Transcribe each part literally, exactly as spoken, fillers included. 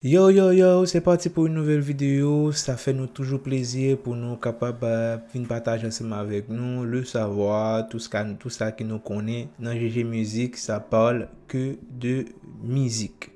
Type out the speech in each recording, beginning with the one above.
Yo, yo, yo, se pati pou yon nouvèl videyo. Sa fè nou toujou plezi pou nou kapab, euh, vin pataje ansanm avèk nou le savoir, tout sa, tout sa ke nou konnen nan G G Mizik, sa parle que de musique.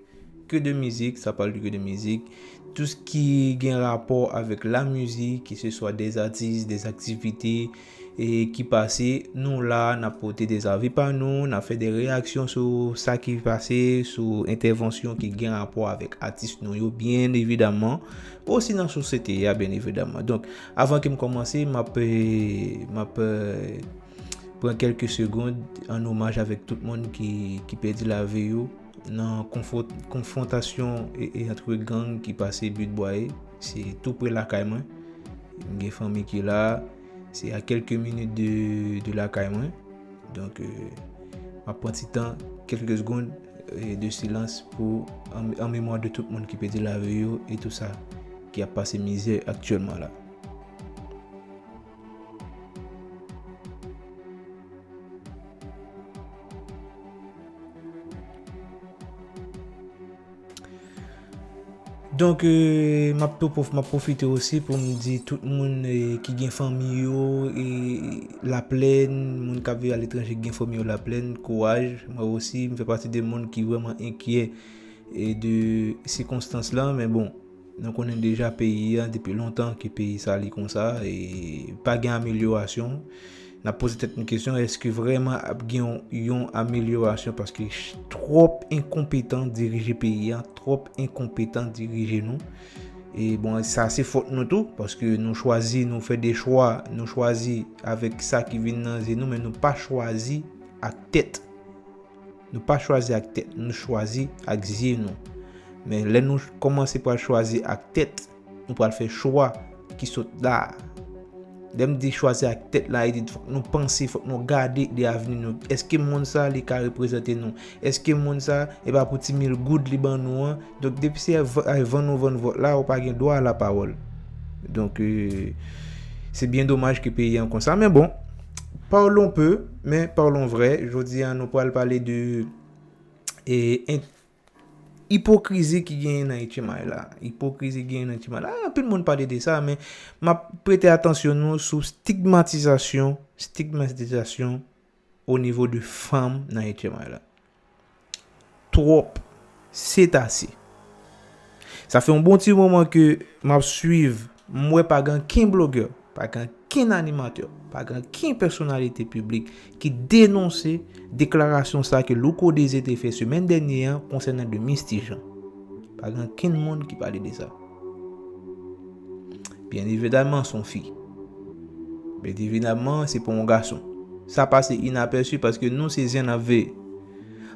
Que de musique, ça parle que de musique. Tout ce qui gen rapò avèk la mizik, ke se swa des artistes, des activités, e ki pase, nou la, n ap pote de zavi pa nou, n ap fè de reyaksyon sou sa ki pase, sou entèvansyon ki gen rapò avèk atis nou yo, byen evidaman, osi nan sosyete a, byen evidaman. Donk, avan ke m kòmanse, m ap, eh, m ap, eh, pran kèlke segond an omaj avèk tout moun ki, ki pèdi lavi yo nan konfwont-, konfwontasyon e, e antre gang ki pase Bit Bwaye. Se tou pre lakay mwen. M gen fanmi ki la. Se a kèlke minit de, de lakay mwen. Donk, euh, m ap pran ti tan, kèlke segond, euh, de silans pou, an, an memwa de tout moun ki pèdi lavi yo e tout sa ki ap pase mizè aktyèlman la. Donk, euh, m ap tou pwof-, m ap pwofite osi pou m di tout moun, euh, ki gen fanmi yo, e laplèn, moun k ap viv aletranje ki gen fanmi yo laplèn, kouraj. Mwen osi, m fè pati de moun ki vrèman enkyè, e de sikonstans lan, men bon, nou konnen deja peyi a depi lontan ke peyi sa li konsa, e pa gen amelyorasyon. N ap poze tèt nou kesyon, èske vrèman ap gen yon, yon amelyorasyon? Paske ch-, twòp enkonpetan dirije peyi a, twòp enkonpetan dirije nou. E bon, sa se fòt nou tou, paske nou chwazi, nou fè de chwa, nou chwazi avèk sa ki vin nan zye nou, men nou pa chwazi ak tèt. Nou pa chwazi ak tèt, nou chwazi ak zye nou. Men lè nou kòmanse pral chwazi ak tèt, nou pral fè chwa ki sot la a. Lè m di chwazi ak tèt la, e di fòk nou panse, fòk nou gade de avni nou. Èske moun sa li ka reprezante nou? Èske moun sa, e pa pou ti mil goud li ban nou an? Donk, depi se ay van nou vann vòt la, ou pa gen dwa a lapawòl. Donk, euh, se byen domaj ke peyi an konsa. Men bon, parlons peu, mais parlons vrai. Jodi a, nou pral pale de, e, en-, ipokrizi ki genyen nan H M I la. Ipokrizi ki genyen nan H M I la. Ah, anpil moun pale de sa, men m ap prete atansyon nou sou stigmatizasyon, stigmatizasyon o nivo de fanm nan H M I la. Twòp. Se ase. Sa fè yon bon ti moman ke m ap swiv, m wè pa gen ankenn blogè, pa gen ankenn animatè, pa gen ankenn pèsonalite piblik ki denonse deklarasyon sa ke Louko Désir te fè semèn dènye an konsènan de Misty Jean. Pa gen ankenn moun ki pale de sa. Byen evidaman, se yon fi. Byen evidaman, se pa yon gason. Sa pase inapèsi paske nou se zen n ap veye.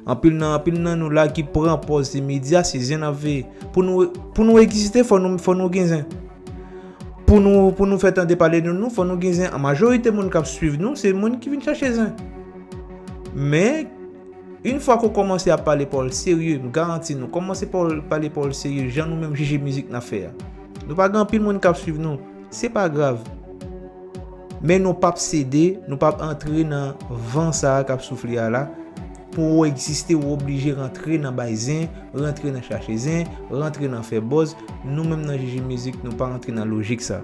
Anpil nan, anpil nan nou la ki pran pòz se medya, se zen n ap veye. Pou nou, pou nou egziste, fò nou, fò nou gen zen. Pou nou, pou nou fè tande pale de nou, fò nou gen zen. An majorite moun k ap swiv nou, se moun ki vin chache zen. Men, yon fwa ke w kòmanse ap pale pawòl serye, m garanti nou, kòmanse pawòl, pale pawòl serye, jan nou menm G G Mizik n ap fè a. Nou pa gen anpil moun k ap swiv nou. Se pa grav. Men nou p ap sede, nou p ap antre nan van sa a k ap soufle a la. Pou w egziste, ou oblije rantre nan bay zen, rantre nan chache zen, rantre nan fè buzz. Nou menm nan G G Mizik, nou pa rantre nan lojik sa.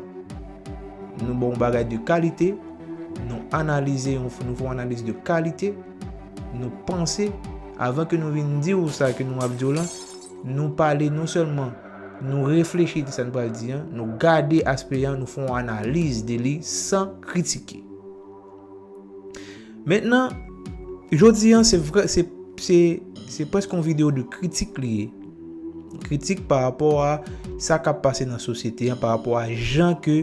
Nou ba w bagay de kalite, nou analize yon, nou fè yon analiz de kalite, nou panse, avan ke nou vin di w sa ke nou ap di w lan, nou pale non sèlman, nou reflechi de sa nou pral di an, nou gade aspè an, nou fè yon analiz de li san kritike. Mentnan, jodi an, se vrè, se, se, se prèske yon videyo de kritik li ye. Kritik pa rapò a sa k ap pase nan sosyete an, pa rapò a jan ke,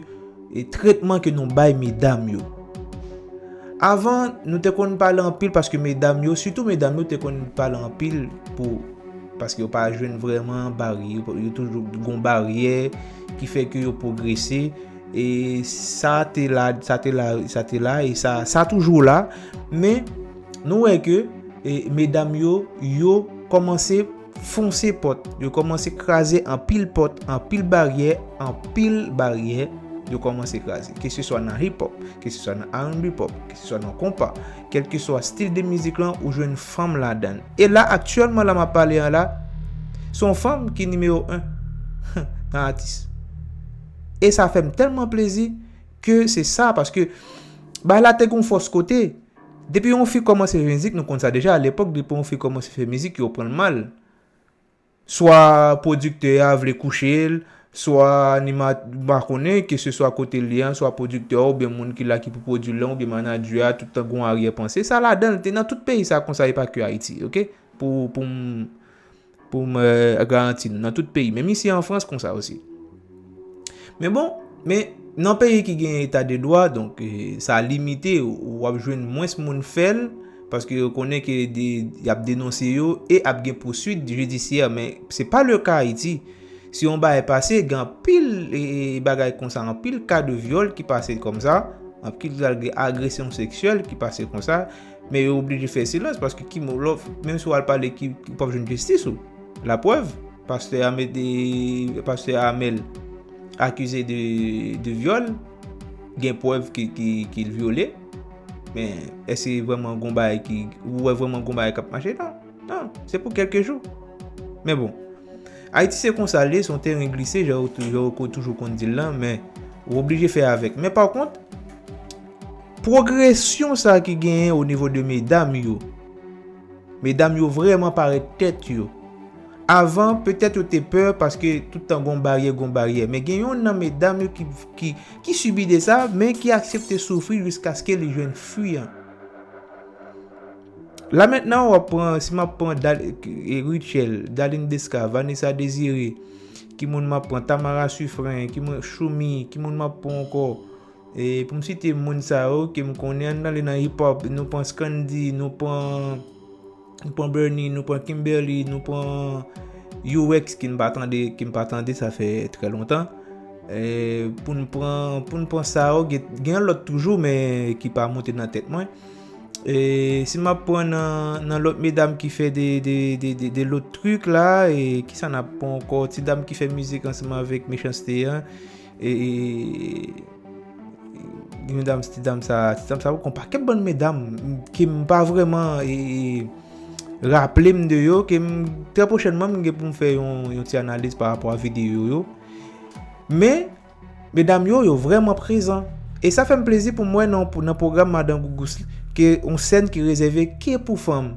e tretman ke nou bay medam yo. Avan, nou te konn pale anpil paske medam yo, sitou medam yo te konn pale anpil pou, paske yo pa jwenn vrèman baryè, yo, yo toujou gon baryè ki fè ke yo pwogrese. E sa te la, sa te la, sa te la, e sa, sa toujou la. Men, nou wè ke, e, medam yo, yo kòmanse fonse pòt, yo kòmanse kraze anpil pòt, anpil baryè, anpil baryè, yo kòmanse kraze. Ke se swa nan hip hop, ke se swa nan R and B pop, ke se swa nan konpa, kèlkeswa stil de mizik lan, ou jwenn fanm ladan l. E la, aktyèlman, la m ap pale an la, Se yon fanm ki nimewo en nan atis. E sa fè m tèlman plezi ke se sa, paske bagay la te gon fòs kote. Depi yon fi kòmanse fè mizik, nou konn sa deja, alepòk, depi yon fi kòmanse fè mizik, yo pran l mal. Swa pwodiktè a vle kouche l, swa anima-, m pa konnen, ke se swa kote l ye a, swa pwodiktè a, oubyen moun ki la ki pou pwodui l lan, oubyen manadjè a, tout tan gon aryè panse. Sa ladan l, te nan tout peyi sa konsa, e pa ke Ayiti, oke? Pou, pou m, pou m, eh, garanti nou, nan tout peyi. Menm isi an Frans konsa osi. Men bon, men nan peyi ki gen eta de dwa, donk, eh, sa limite, ou, w ap jwenn mwens moun fè l, paske yo konnen ke de, y ap denonse yo e ap gen pouswit jidisyè, men se pa le ka Ayiti. Si yon bagay pase, gen anpil, eh, bagay konsa, anpil ka de vyòl ki pase konsa, anpil ka de agresyon seksyèl ki pase konsa, men yo oblije fè silans, paske ki mo, lò, menm si w al pale, ki, ki p ap jwenn jistis ou. Laprèv, pastè Amel, pastè Amel akize de, de vyòl, gen prèv ki, ki, ki l vyole, men èske vrèman gon bagay ki, ou wè vrèman gon bagay k ap mache? Non, non, se pou kèlke jou. Men bon, Ayiti se konsa l ye, se yon teren glise, jan yo tou-, jan yo ko-, toujou konn di l lan, men ou oblije fè avèk. Men pa kont, pwogresyon sa ki genyen o nivo de medam yo, medam yo vrèman parèt tèt yo. Avan, petèt yo te pè paske tout tan gon baryè, gon baryè. Men gen yonn nan medam yo ki, ki, ki sibi de sa, men ki aksepte soufri jiskaske li jwenn fwi an. La mentnan, w ap pran, si m ap pran Dal-, e, Rutshelle, Darline Desca, Vanessa Désiré, ki moun m ap pran, Tamara Suffren, ki moun, Choumi, ki moun m ap pran ankò? E pou m site moun sa yo ke m konnen, ann ale nan hip hop, nou pran Scandy, nou pran, nou pran Bernie, nou pran Kimberly, nou pran U X, ke m pa tande, ke m pa tande, sa fè trè lontan. E pou n pran, pou n pran sa yo, gen, gen lòt toujou, men ki pa monte nan tèt mwen. E si m ap pran nan, nan lòt medam ki fè de, de, de, de, de lòt trik la, e kisa n ap pran ankò? Ti dam ki fè mizik ansanm avèk Mechanste an. E, e, medam, ti dam sa, ti dam sa, gon pakèt bann medam ke m pa vrèman, e, e, raple m de yo, ke m, trè pwochènman, m gen pou m fè yon, yon ti analiz pa rapò a videyo yo. Men, medam yo, yo vrèman prezan. E sa fè m plezi pou m wè nan, pou, nan pwogram Madan Gougous, ke yon sèn ki rezève ke pou fanm.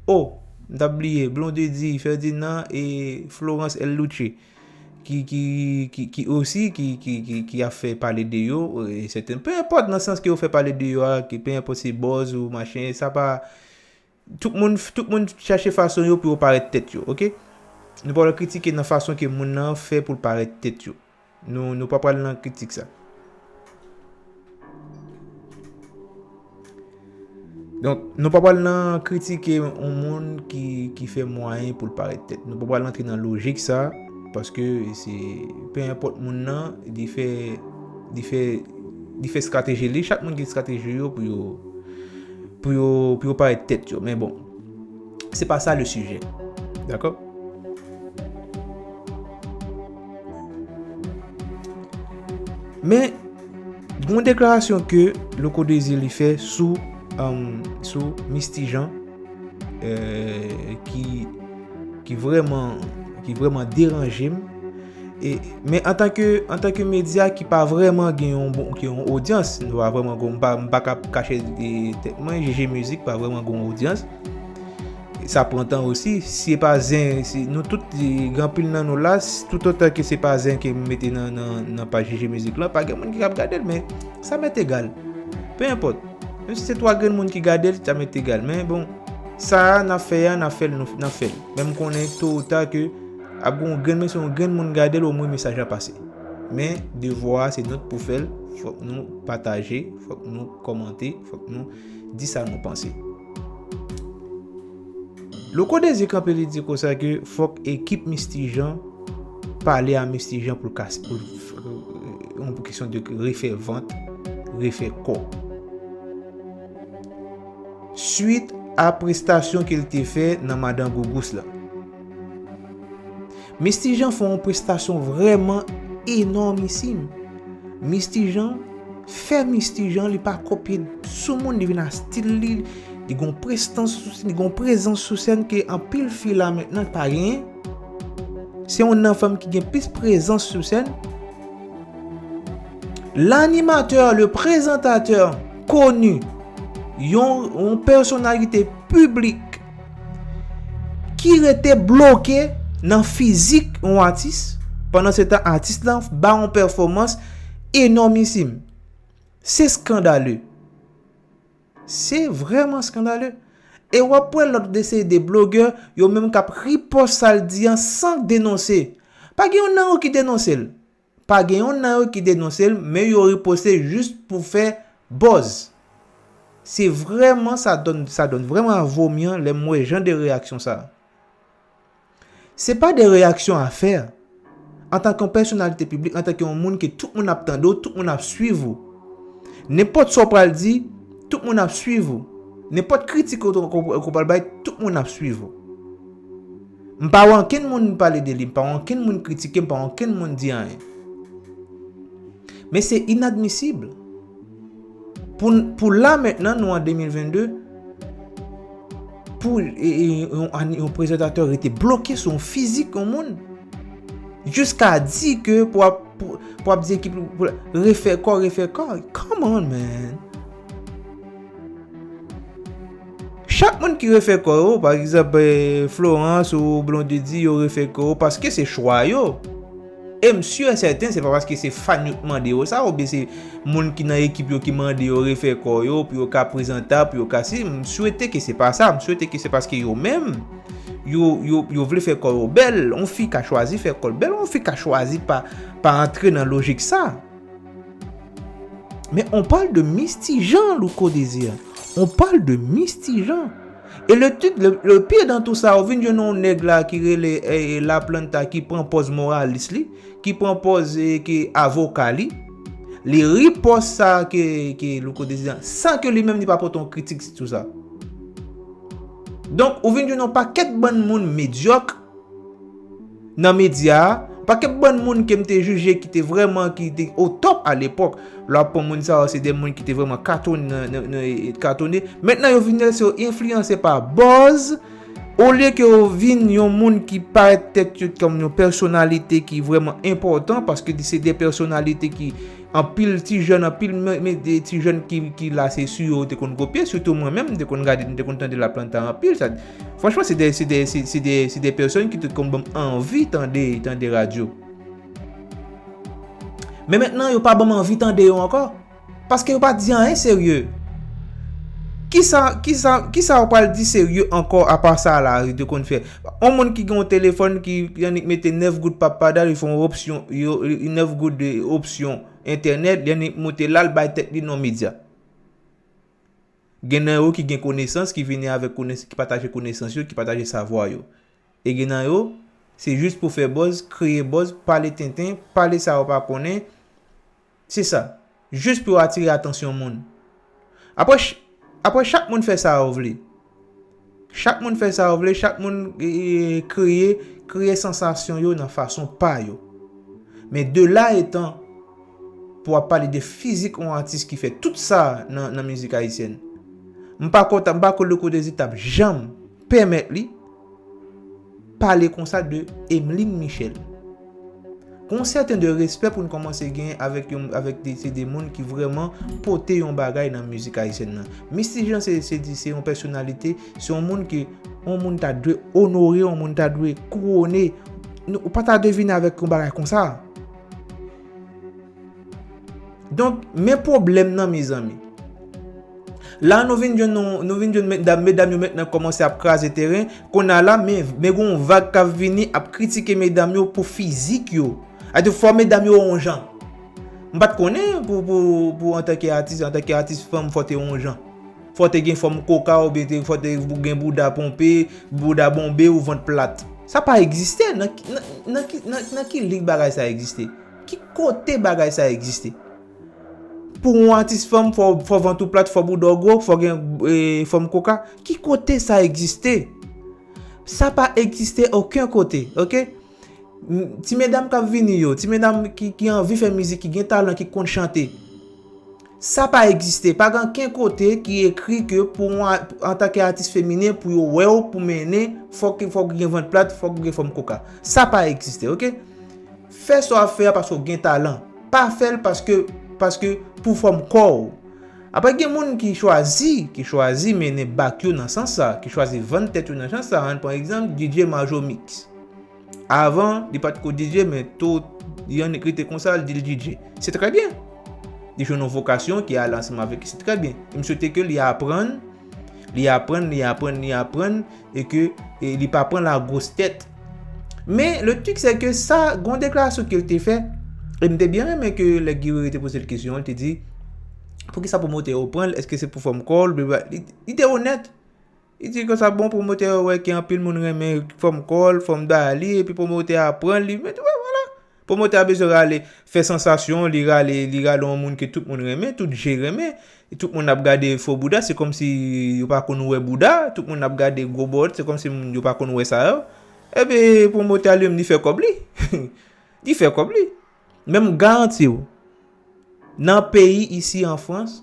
O, m t ap bliye, Blondedy, Ferdinand e Florence El Louche, ki, ki, ki, ki osi, ki, ki, ki, ki ap fè pale de yo, e sèten, pe enpòt nan sans ke yo fè pale de yo a, ke pe enpòt se buzz ou machin, sa pa, tout moun, tout moun chache fason yo pou yo parèt tèt yo, oke? Nou pa pral kritike nan fason ke moun nan fè pou l parèt tèt yo. Nou, nou pa pral nan kritik sa. Donk, nou pa pral nan kritike yon moun ki, ki fè mwayen pou l parèt tèt. Nou pa pral rantre nan lojik sa, paske se, pe enpòt moun nan, li fè, li fè, li fè estrateji li, chak moun gen estrateji yo pou yo, pou yo, pou yo parèt tèt yo. Men bon, se pa sa le sijè. Dakò? Men, gon deklarasyon ke Loco Désir li fè sou, um, sou Misty Jean, euh, ki, ki vrèman, ki vrèman deranje m. E, men antanke, antanke medya ki pa vrèman gen yon bon, gen yon odyans, nou pa vrèman gon, m pa, m pa ka kache, e, tèt mwen, jije mizik pa vrèman gon odyans. Sa pran tan osi. Si se pa zen, si nou tout, e, gen anpil nan nou la, s-, toutotan ke se pa zen ke m mete nan, nan, nan paj jije mizik lan, pa gen moun ki ap gade l, men sa m'est égal. Pe enpòt. Menm si se twa grenn moun ki gade l, sa m'est égal. Men bon, sa a n ap fè a, n ap fè l, nou, n ap fè l. Men m konnen to ou ta ke ap gen yon grenn, menm si yon grenn moun gade l, omwen mesaj la pase. Men devwa a se nou k pou fè l. Fòk nou pataje, fòk nou kòmante, fòk nou di sa nou panse. Loco Désir kanpe, li di konsa ke fòk ekip Misty Jean pale a Misty Jean pou l kas-, pou l, yon kesyon de refè vant, refè kò. Swit a prestasyon ke l te fè nan Madan Gougous la. Misty Jean fè yon prestasyon vrèman enòmisim. Misty Jean fè Misty Jean, li pa kopye sou moun, li vin a stil li, li gon prestans sou sèn, li gon prezans sou sèn ke anpil fi la mentnan pa genyen. Se youn nan fanm ki gen plis prezans sou sèn. L'animateur, le prézantatè koni, yon, yon pèsonalite piblik ki rete bloke nan fizik yon atis, pandan se tan atis lan ba yon pèfòmans enòmisim. Se skandale. Se vrèman skandale. E w ap wè lòt de se de blogè, yo menm k ap ripòs sa l di an san k denonse. Pa gen youn nan yo ki denonse l. Pa gen youn nan yo ki denonse l, men yo riposte jis pou fè buzz. Se vrèman, sa donn, sa donn vrèman a vomi an lè m wè jan de reyaksyon sa. Se pa de reyaksyon a fè. Antanke yon pèsonalite piblik, antanke yon moun ke tout moun ap tande w, tout moun ap swiv ou. Nenpòt sa w pral di, tout moun ap swiv ou. Nenpòt kritik ou, ou, ou pral bay, tout moun ap swiv ou. M pa wè ankenn moun pale de li, m pa wè ankenn moun kritike, m pa wè ankenn moun di anyen. Men se inadmisib. Pou, pou la mentnan, nou an de mil vennde, pou e, e, yon, yon prezantatè rete bloke sou yon fizik yon moun, jiska di ke pou ap, pou, pou ap di ekip pou refè kò, refè kò. Come on, man. Chak moun ki refè kò yo, pa egzanp, eh, Florence ou Blondedy, yo refè kò yo paske se chwa yo. E m si e sèten, se pa paske se fan yo ki mande yo sa, oubyen se moun ki nan ekip yo ki mande yo refè kò yo, pou yo ka prezantab, pou yo ka si. M swete ke se pa sa. M swete ke se paske yo menm, yo, yo, yo vle fè kò yo bèl. Yon fi ka chwazi fè kò l bèl, yon fi ka chwazi pa, pa antre nan lojik sa. Men on parle de Misty Jean, Louko Désir. On parle de Misty Jean. E le tit, le, le pire dans tout sa, ou vin jwenn yon nèg la ki rele eh, La Planta, ki pran pòz moralis li, ki pran pòz eh, ke avoka li. Li ripòs sa ke, ke Louko Désir, san ke li menm li pa pote yon kritik sou sa. Donk, ou vin jwenn yon pakèt bann moun medyòk nan medya a, pakèt bann moun ke m te jije ki te vrèman, ki te o top a lepòk. Lè w ap pran moun sa yo, se de moun ki te vrèman katone nan, nan, nan, katone. Mentnan, yo vin lese yo enfliyanse pa buzz. Olye ke yo vin yon moun ki parèt tèt yo kòm yon pèsonalite ki vrèman enpòtan, paske se de pèsonalite ki anpil ti jèn, anpil men, men de ti jèn ki, ki la se sou yo te konn kopye, sitou mwen menm, m te konn gade, m te konn tande La Planta anpil. Sa, franchman, se de, se de, se, se de, se de pèsòn ki te konn ban m anvi tande, tande radyo. Men mentnan, yo pa ban m anvi tande yo ankò. Paske yo pa di anyen serye. Kisa, kisa, kisa yo pral di serye ankò apa sa la, yo te konn fè? Yon moun ki gen yon telefòn ki, ki annik mete nèf goud papada, li fè yon opsyon, yo, nèf goud de opsyon entènèt, li annik moute la, l bay tèt li non medya. Gen nan yo ki gen konesans, ki vini avèk kones-, ki pataje konesans yo, ki pataje savwa yo. E gen nan yo, se jis pou fè buzz, kreye buzz, pale tenten, pale sa yo pa konnen. Se sa. Jis pou yo atire atansyon moun. Apre, ch-, apre chak moun fè sa yo vle. Chak moun fè sa yo vle, chak moun, e, e, kreye, kreye sansasyon yo nan fason pa yo. Men de la etan, pou w ap pale de fizik yon atis ki fè tout sa nan, nan mizik ayisyèn. M pa kwè, m pa kwè Louko Désir t ap janm pèmèt li pale konsa de Emeline Michel. Gon sèten de respè pou n kòmanse gen avèk yon, avèk de, se de moun ki vrèman pote yon bagay nan mizik ayisyèn nan. Misty Jean se, se di, se yon pèsonalite, se yon moun ke yon moun ta dwe onore, yon moun ta dwe kouwone. Nou, ou pa ta dwe vin avèk yon bagay konsa. Donk, men pwoblèm nan, mezanmi. La, nou vin jwenn, nou, nou vin jwenn medam, medam yo mentnan kòmanse ap kraze teren. Kounye a la, men, men gon vag k ap vini ap kritike medam yo pou fizik yo. Ate fò medam yo yon jan. M pa t konnen pou, pou, pou antanke atis, antanke atis fanm, fò te yon jan. Fò te gen fòm koka, oubyen te, fò te gen bouda ponpe, bouda bonbe ou vant plat. Sa pa egziste. Nan, nan, nan ki, nan, nan ki lig bagay sa egziste? Ki kote bagay sa egziste? Pou yon atis fanm, fò, fò vant ou plat, fò bouda w gwo, fò gen, e, fòm koka. Ki kote sa egziste? Sa pa egziste okenn kote, oke? M, ti medam k ap vini yo, ti medam ki, ki anvi fè mizik, ki gen talan, ki konn chante. Sa pa egziste. Pa gen ankenn kote ki ekri ke pou yon a- antanke atis feminen, pou yo wè w, pou mennen, fòk, fòk ou gen vant plat, fòk ou gen fòm koka. Sa pa egziste, oke? Fè sa w ap fè a paske w gen talan. Pa fè l paske, paske pou fòm kò w. Apre gen moun ki chwazi, ki chwazi mennen bak yo nan sans sa, ki chwazi vann tèt yo nan sans sa. Ann pran egzanp, D J Majo Mix. Avan, li pa t ko D J, men tou, li annik rete konsa, li di l D J. Se trè byen. Li jwenn yon vokasyon ki ale ansanm avèk li, se trè byen. E m swete ke li aprann, li aprann, li aprann, li aprann, e ke e li pa pran lagwos tèt. Men, le truc, c'est que sa, gon deklarasyon ke l te fè, e m te byen renmen ke lè Guy Wery te poze l kesyon, li te di, poukisa pwomotè yo pran l, èske se pou fòm kò l, blablabla. Li, li te onèt. Li di konsa, bon, pwomotè yo wè ke anpil moun renmen fòm kò l, fòm dali, epi pwomotè a pran li, men, wè, vwala. Pwomotè a bezwen rale, fè sansasyon, li rale, li rale yon moun ke tout moun renmen, tout je renmen. Tout moun ap gade fo bouda, se kòmsi yo pa konn wè bouda, tout moun ap gade gwo bòt, se kòmsi moun yo pa konn wè sa yo. Epi pwomotè a li menm, li fè kòb li. Li fè kòb li. Men m garanti w, nan peyi isi an Frans,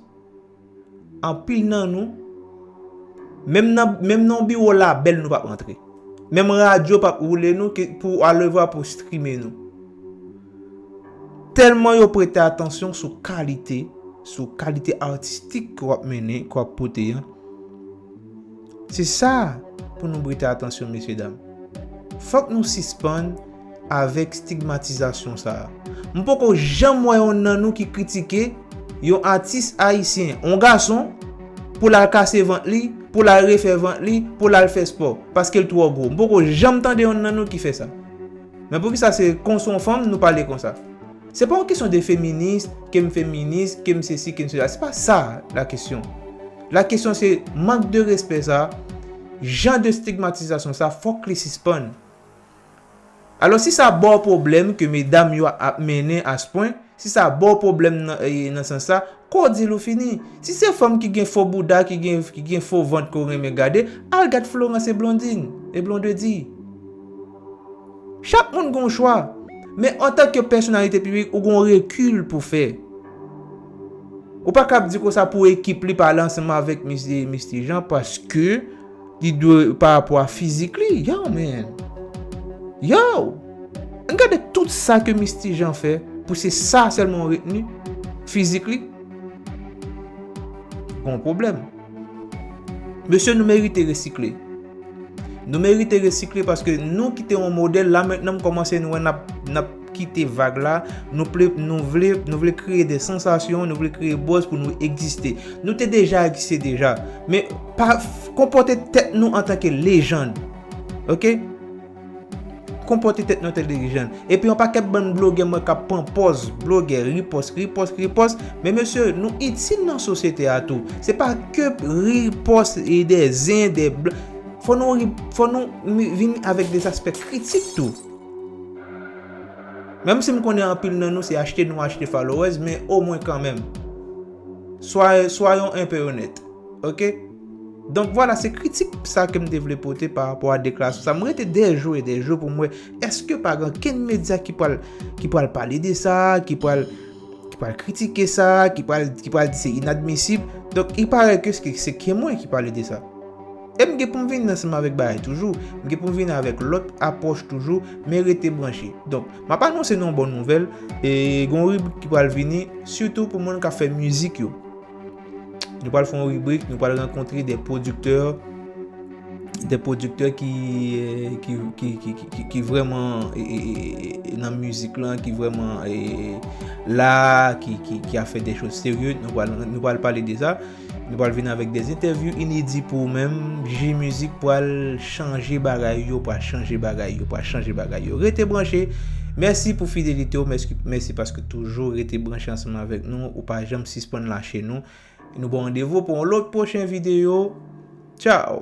anpil nan nou, menm nan, menm nan yon biwo labèl nou p ap rantre. Menm radyo p ap woule nou ke pou alevwa pou strime nou. Tèlman yo prete atansyon sou kalite, sou kalite atistik ke w ap mennen, ke w ap pote an. Se sa pou nou prete atansyon, mesye dam. Fòk nou sispann avèk stigmatizasyon sa a. M poko janm wè yonn nan nou ki kritike yon atis ayisyen, yon gason, pou l al kase vant li, pou l al refè vant li, pou l al fè spò, paske l twò gwo. M poko janm tande yonn nan nou ki fè sa. Men poukisa se konsa yon fanm nou pale konsa? Se pa yon kesyon de feminis, ke m feminis, ke m sesi, ke m sela. Se pa sa la kesyon. La kesyon se mank de respè sa, jan de stigmatizasyon sa, fòk li sispann. Alò, si sa ba w pwoblèm ke medam yo ap mennen a ce point, si sa ba w pwoblèm nan, e, nan sans sa, ko di l ou fini. Si se fanm ki gen fo bouda, ki gen, ki gen fo vant ke w renmen gade, al gad Florence e Blondine, e Blondedy. Chak moun gen yon chwa. Men antanke pèsonalite piblik, ou gen yon rekil pou fè. Ou pa kab di konsa pou ekip li pale ansanm avèk Misye, Misye Jean paske li dwe pa rapò a fizik li. Yo, man. Yo! Ann gade tout sa ke Misye Jean fè pou se sa sèlman w retni, fizik li. Gon pwoblèm. Mesye, nou merite resikle. Nou merite resikle paske nou kite yon modèl, la mentnan m kòmanse nou wè n ap, n ap kite vag la, nou ple, nou vle, nou vle kreye de sansasyon, nou vle kreye buzz pou nou egziste. Nou te deja egziste deja. Men pa f- konpòte tèt nou antanke lejann. Oke? Konpòte tèt nou antanke lejann. Epi yon pakèt bann blogè mwen k ap pran pòz blogè, ripòs, ripòs, ripòs. Men mesye, nou itil nan sosyete a tou. Se pa ke ripòs e de zen, de bl- Fò nou ri- fò nou mi- vin avèk de aspè kritik tou. Menm si m konnen anpil nan nou se achte nou achte followers, men omwen kanmenm. Swa, soyons un peu honnêtes. Oke? Donk vwala, se kritik sa ke m te vle pote pa rapò a deklarasyon sa. M rete de jou e de jou pou m wè èske pa gen kenn medya ki pral, ki pral pale de sa, ki pral, ki pral kritike sa, ki pral, ki pral di se inadmisib. Donk, il paraît que se, se ke mwen ki pale de sa. E m gen pou m vin ansanm avèk bagay toujou. M gen pou m vin avèk lòt apwòch toujou, men rete branche. Donk, m ap anonse nou yon bon nouvèl, e gen yon ribrik ki pral vini, sitou pou moun k ap fè mizik yo. Nou pral fè yon ribrik, nou pral rankontre de pwodiktè, de pwodiktè ki, ki, ki, ki, ki, ki, ki vrèman, e, e, e, e, nan mizik lan, ki vrèman, e, la, ki, ki, ki ap fè de choz serye. Nou pral, nou pral pale de sa. Nou pral vin avèk de entèvyou inedi pou ou menm. J Mizik pral chanje bagay yo, pral chanje bagay yo, pral chanje bagay yo. Rete branche. Mèsi pou fidelite w, mèsi, mèsi paske toujou rete branche ansanm avèk nou. Ou pa janm sispann lache nou. Nou ba w randevou pou yon lòt pwochen videyo. Tchao!